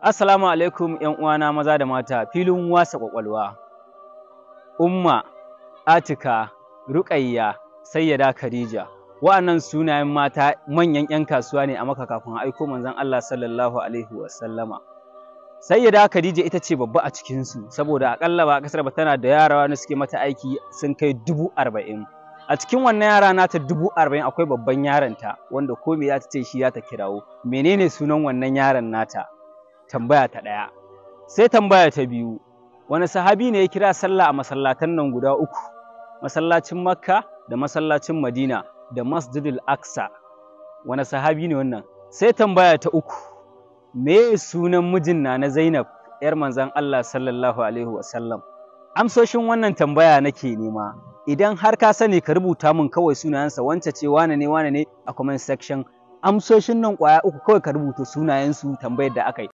Assalamu alaikum ‘yan uwana maza da mata, filin wasa ƙwaƙwalwa. Umma, Atika, Ruƙayya, Sayyada Khadija. Wa'annan sunayen mata manyan ‘yan kasuwa ne a Makka kafin a aiko manzon Allah sallallahu alaihi wasallama. Sayyada Khadija ita ce babba a cikinsu, saboda aƙalla ba a ƙasar ba tana da yara wanda suke mata aiki sun kai 40,000. A cikin wannan yara nata 40,000 akwai babban yaronta wanda ko me za ta ce shi za ta kirawo. Menene sunan wannan yaron nata? Tambaya ta ɗaya. Sai tambaya ta biyu, wani sahabi ne ya kira sallah a masallatan nan guda uku, masallacin Makka da masallacin Madina da Masjidil Aqsa? Wani sahabi ne wannan? Sai tambaya ta uku, me sunan mijin na Zainab, ‘yar manzon Allah sallallahu alaihi wasallam? Amsoshin wannan tambaya nake nema. Idan har ka sani, ka rubuta min kawai sunayensa, wance ce, wane ne, wane ne, a comment section. Amsoshin nan ƙwaya uku kawai ka rubuta sunayensu, tambayar da aka yi.